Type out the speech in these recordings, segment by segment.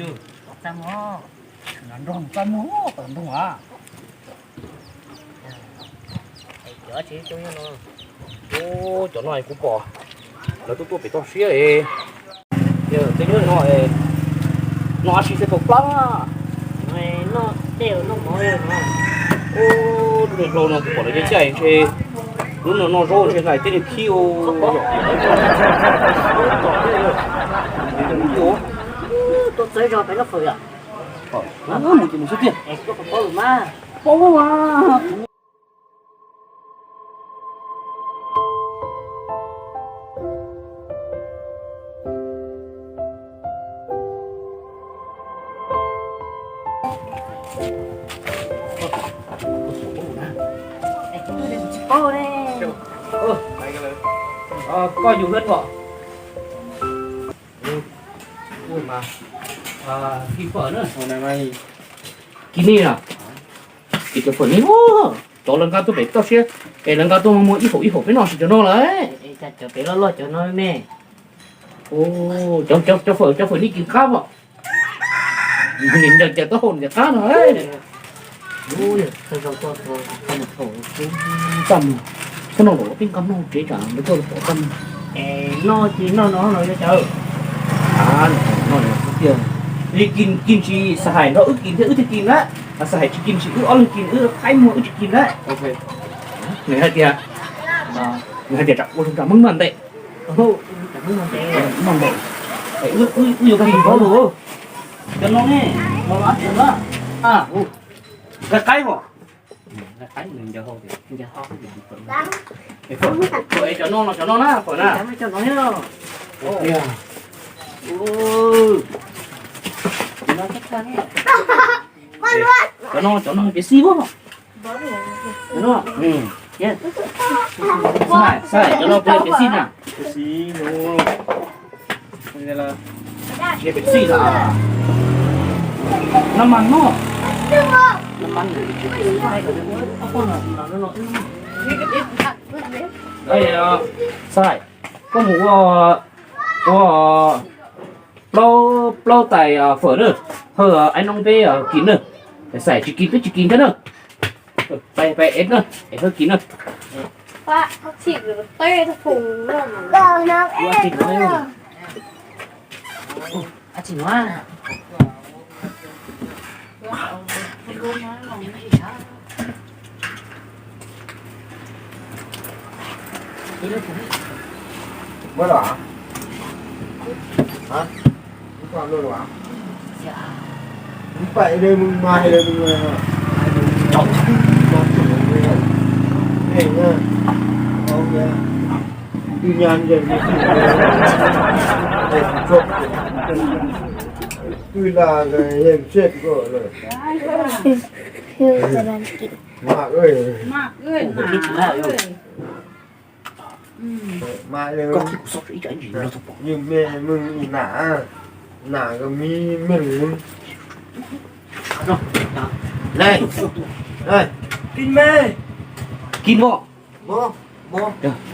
Txaj muag, nrog txaj muag, nrog a. Cov no kuv pom lawv tuaj tuaj pem toj siab. Tej nyuag no, no asi xwb tau plab. Noj dej noj mov. Lub niag hlau no kuv pom lawv caij caij ntshe lub no noj zaub ntshe hlais tej niag khib. Tuaj txawb zog peb noj fawm yom. Mus ces mus xwb tiag. Paub mas. Koj yug hlwb pom. Kis fawm na. Kis ni na. Kis cov fawm ni, cov lawv nqa tuaj pem toj siab, es lawv nqa tuaj muag ib haum ib haum peb noj tsis cov no lawm. Cov pem loj loj cov no me. Cov fawm, cov fawm ni kis qab pom. Ncaws cas taub hau ncaws qab no. Txaj muag, txhob noj los peb nqa noj tsev tsam lawv tuaj pom txaj muag. Noj ces noj no los yuav cawv. Noj tiag. Li kis, kis tsis xav hais nrog wb kis thiab wb thiaj kis na. Xav hais tsis kis tsis wb ob leeg kis wb qaib muag wb tsis kis na. Nws hais tias, nws hais tias tsam ua zoo tsam meej maj ntev. Maj ntev. Wb yuav kis npaum lus. Cov no ne, no ab tsi na. Qaib qaib os. Cov no no cov no na, fawm na. Cov no cov no piav xij ua. Xav, xav cov no piav xij na. Piav xij na. Nab mas no. Xav, koj mus ua, ua plaub, plaub tais fawm na, hawb aiv noob peb kis na, xav tsis kis peb tsis kis thiab na. Pais, pais es na, es hawb kis na. Koj qhib kuv xob ib tsam ntsis no tau pom. Yog me, me nam, nam ko me me. Kis me, kis mog.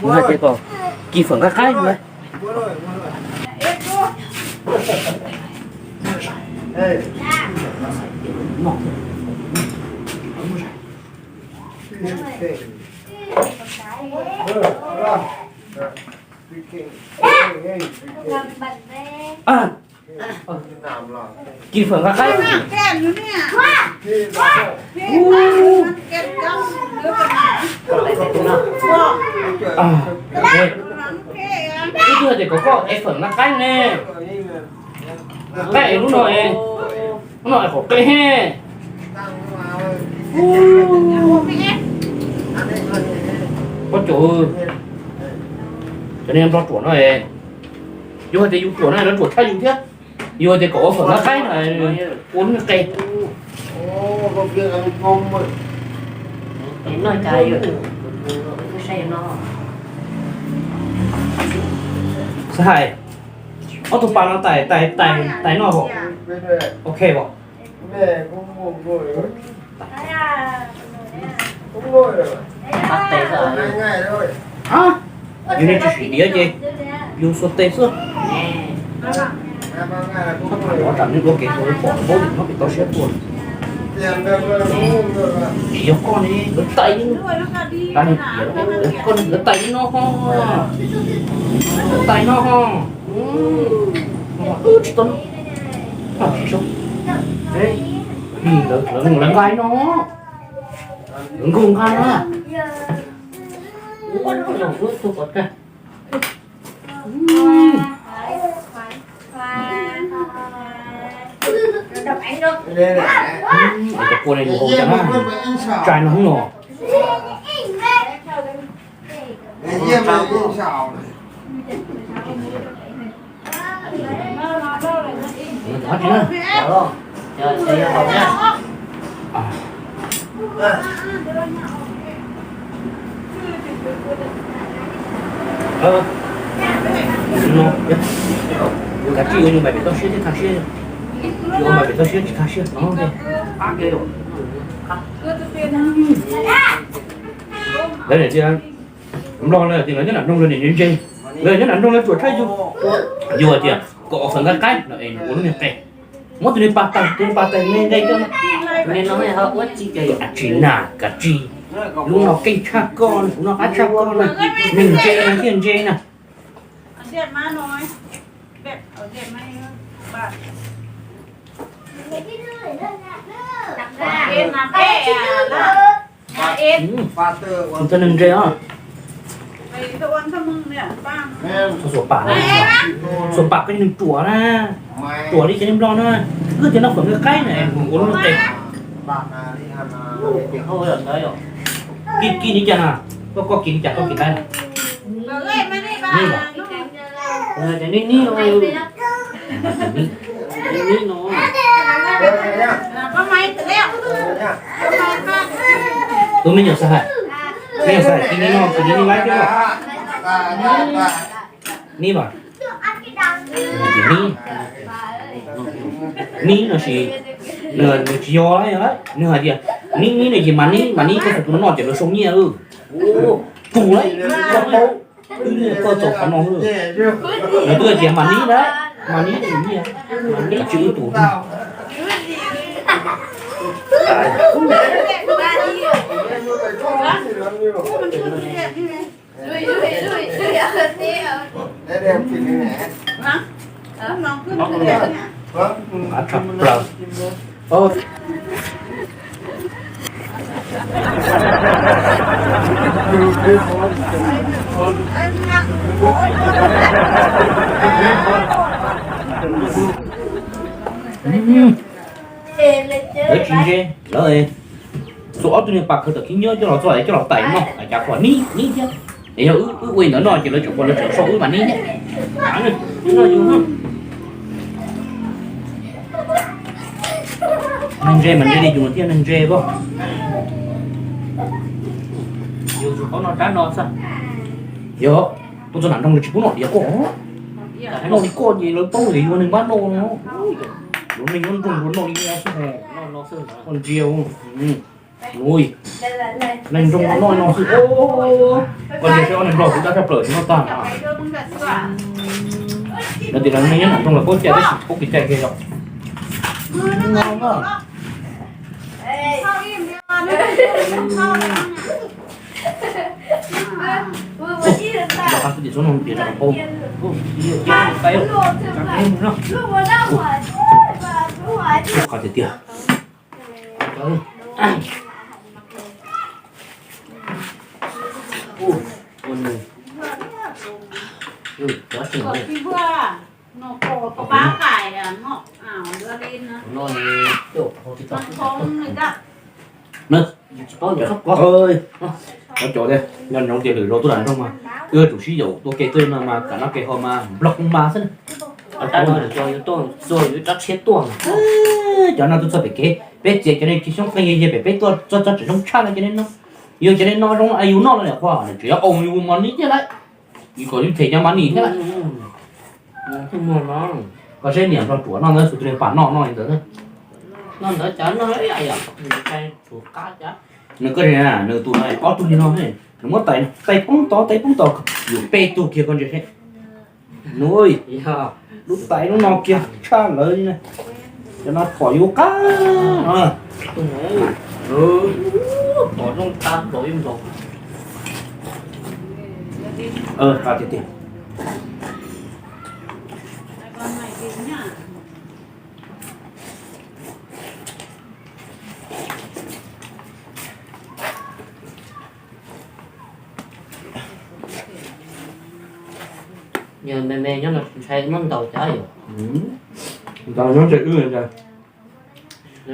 Hais tias kom kis fawm nqaij qaib no. Kis fawm nqaij qaib. Ib tug tias kom koj ev fawm nqaij qaib ne. Nqaij es lub no, lub no es qhov qe he. Pob tsuas, cov niag nplog ruam no, yus hais tias yus ruam no lawv ruam tshaj yus thiab. Yus hais tias kom ua fawm nqaij qaib no, ua lub qe. Xav hais, ob tug pas no tais, tais, tais, tais noj hos. Ok os. Yus niag tsis sim diav ces yus xuas tes xwb. Tam nej ua kev ua pom npaub no pem toj siab tuaj. Tsis yog koj ne, nkawd tais, tais tias koj ne, nkawd tais no ho, nkawd tais no ho. Tsis tau no, tsis so. Lawv nqaij no, nkauj nqaij na. Cov kua ne yus hau cas na, tsaig no hnub no. Ua kav tsij ua yus npaim pem toj siab thiab tag siab, yus ua npaim pem toj siab tsis tag siab no. Lawv tias Nplog lawv tias lawv nyob nram nroog lawv niam ntse, lawv nyob nram nroog lawv ruam tshaj yus. Yus hais tias kom ua fawm nqaij qaib no es nws ua lub niag qe, muab tus niag pas tawg, tus niag pas tawg me nqe kiag. Tsis nas kav tsij, lub no keej tshaj koj, kuv noj qab tshaj koj na, neeg ntse no thiaj ntse na. Tus neeg ntse os. Xuas pam, xuas pam koj neeg ruam na, ruam li cov neeg Nplog na, wb tias noj fawm nqaij qaib na, ua lub qe. Kis kis li cas na, koj kis li cas koj kis qaib na? Tus me nyuam xav hais, me nyuam xav hais kis li no, kis li no laib thiab os. Nib mas, nib, nib no sis nws tsis yog, nws hais tias nib, nib no ces mas nib, mas nib koj tus tus noj ces lawv sau nyiaj. Pum lawm, koj paub, wb koj txaus qhov no. Nws twb hais tias mas nib na, mas nib tus nyiaj, mas nib tsis wb tus. Qab tshaj plaws. Lawv tsis ntse, lawv xuas ob tug niag pas khaws tom khib nyiab coj los txog es coj los tais noj, cas khuam nib nib thiab. Es yog wb ua li ntawd noj ces lawv tseem, lawv tseem sau wb mas nib thiab. Neeg ntse mas ntse li yus thiaj neeg ntse koj. Yus tsis paub noj rab no xwb. Yog tuaj txog nram nroog lawv tsis pub noj diav koj. Noj li koj ces lawv paub tias yus neeg npab noj no. Lub neej nyob nroog luag noj li no xwb. Koj ntsia, ui, neeg nroog noj no xwb. Koj ntsia saib ob neeg nplog kuv dab tshaj plaws tsis noj tag na. Lawv tias lawv neeg nyob nram nroog lawv paub cai tab sis paub kev cai kiag yom. Qhov tiag tiag. Cov tias nyob nyob tias lwm zaus tuaj nram nroog mas wb yuav tsum sib yaum tua ke tuaj no mas kam noj ke haus mas nplog koob mas xwb na. Cov no tuaj txog pem kev peb txiav cov niag xyoob qeej yog pem peb tuaj txog tsob tswm zoo tshaj no cov niag no. Yog cov niag no zoo yus noj los niam qhuav nws tseem yuav oos yus mas nib thiab lawm. Yus kom yus them cov mas nib thiab lawm. Koj saib niam nplog ruam noj ntawd xus tus niag pam noj noj li ntawd. Nws koj, nws tus no ob tug li no, nws muab tais poob tod tais poob tod, yus peb tug kiag koj ntsia seb. Nws, Lub tais lub no kiag tshaj lawv li na. Cov no phom yuav qab no. Phom zoo qab nplaum yuav nplaum. Qab tiag tiag. Yog me me nyob no ntshai muab ntaus cov yom. Ntaus nyob ntse wb ntag.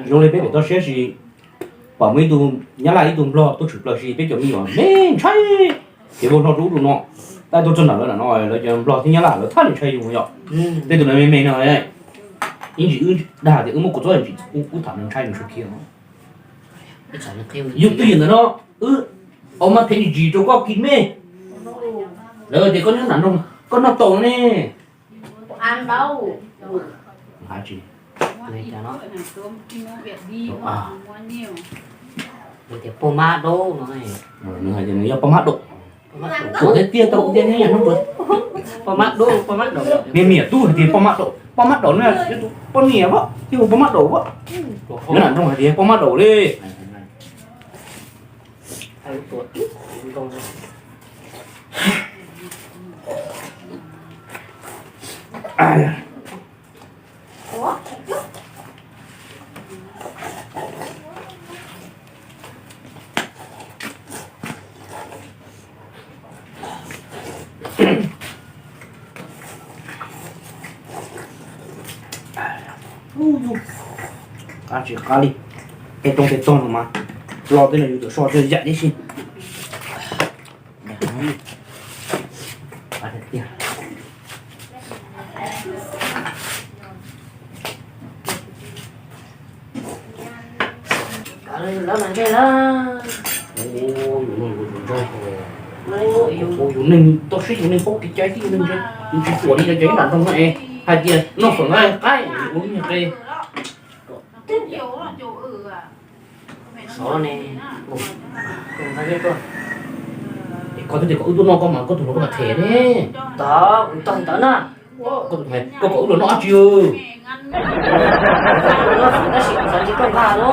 Zoo li peb pem toj siab sis pom muaj ib tug Nyab Laj ib tug Nplog tuaj tshwm plaws sis peb cov me nyuam me ntshai. Ces vau hlo rau ub rau no, tab tuaj txog ntawm lawv no lawv cov Nplog thiab Nyab Laj lawv thaj li ntshai yus yom. Tej tus me me no, ib ntsis wb dag tias wb muab kua txob ntsis wb tham nws ntshai nws sawv khiav. Yus twj ywm ntawm no, wb au mas phev ntsis rau koj kis me. Lawv tias koj nyob nram nroog koj noj tau ne. Pog mab daub no, nws hais tias nws yog pog mab daub. Tuam tiag tiag tau tiag ne. Pog mab daub, pog mab daub. Me me tub hais tias pog mab daub, pog mab daub na, poj niam pab, yog pog mab daub pab. Nyob nram nroog hais tias pog mab daub li. Qab tsis qab li, tej roob tej tog no mas lo tej no yus tuam so tsawg yam tib si. Yus neeg toj siab yus neeg paub kev cai tib yus neeg ntse, yus tsis tuam li cov nram nroog no es hais tias noj fawm no qaib ua niag qe. Sov ne, koj twb tias kom wb tuaj noj koj mas koj tus hluas koj mam them ne. Tod, kuv tog ntawd na. Koj tus hais koj kom wb los noj dab tsi? Tab sis kuv xav ntsib koj nqa no.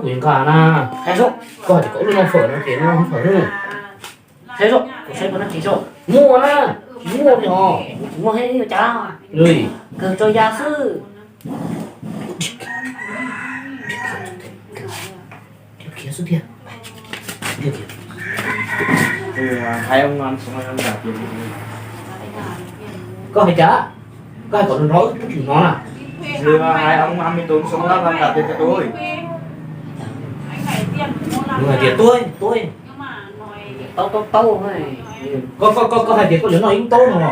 Kuv nqa na. Koj hais tias kom wb los noj fawm no ces noj fawm na. Saib zoo, kuv saib koj noj tsis zoo. Muaj na, tsis muaj li os. Tsis muaj thiab ua cas. Kawg tso ya xwb. Khiav xwb tiag. Koj hais cas? Koj hais kom nrov wb tsis hnov na. Nws hais tias tuaj, tuaj. Taub taub taub. Koj, koj, koj hais tias koj yuav noj ib lub taub no.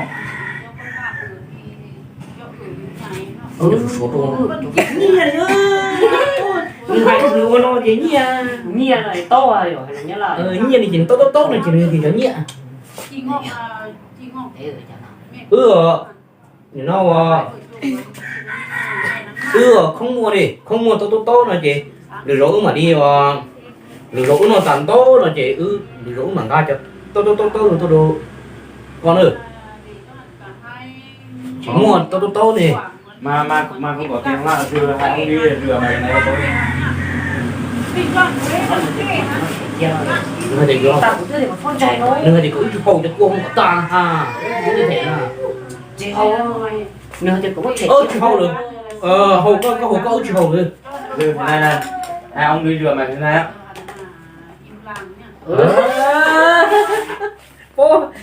Nyiaj li, nws hais nws ua no ces nyiaj. Nyiaj li ces nws taub taub taub no ces nws tias cov nyiaj. Wb os, nim no uas wb os khoob muaj li, khoob muaj taub taub taub no ces lwm zaus wb mam li, lwm zaus wb noj tas ntaub no ces lwm zaus wb mam nqa cov taub taub taub taub no tuaj rau koj na. Tsis muaj taub taub taub ne. Nws hais tias, nws hais tias kom wb tsis haus cov kua hoob kom tag ha. Tsis haus lawm. Haus koj, koj haus koj, wb tsis haus lawm.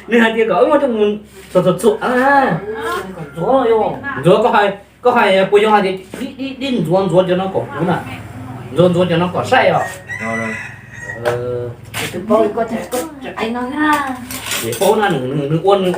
Nws hais tias kom wb muab coj mus txhuam txhuam txhuam. Ntxuav, koj hais puas yog hais tias dib ntxuav ntxuav cov no kom puv na? Ntxuav ntxuav cov no kom saib os. Paub na, nws ua nws